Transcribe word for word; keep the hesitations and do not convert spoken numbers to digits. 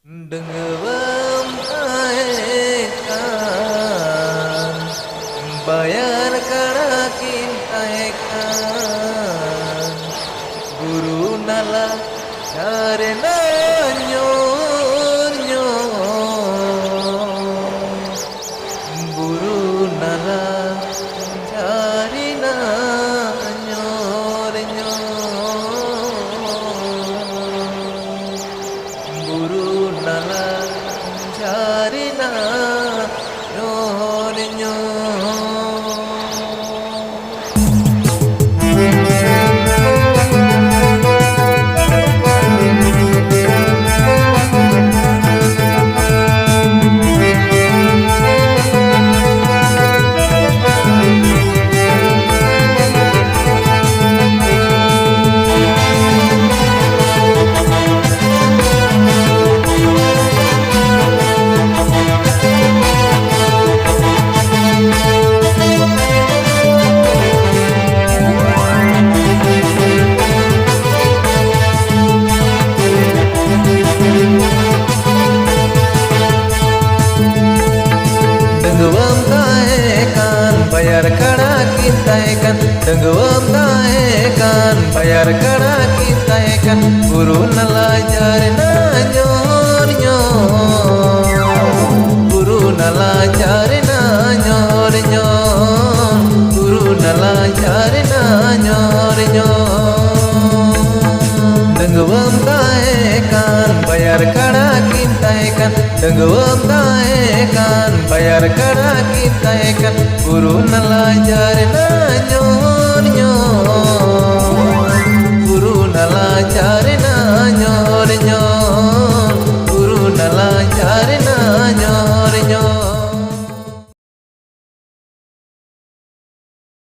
Dengwam taekan, bayar karakin taekan, buru nala jarina nyor nyor. Buru nala jarina nyor nyor. Buru nala jarina nyor nyor. Dengwam taekan, bayar karakin taekan. Dengwam taekan, bayar karakin taekan. Buru nala jarina nyor nyor. Buru nala jarina nyor nyor. Buru nala jarina nyor nyor. Dengwam taekan, bayar karakin taekan. Dengwam taekan, bayar karakin taekan. Buru nala jarina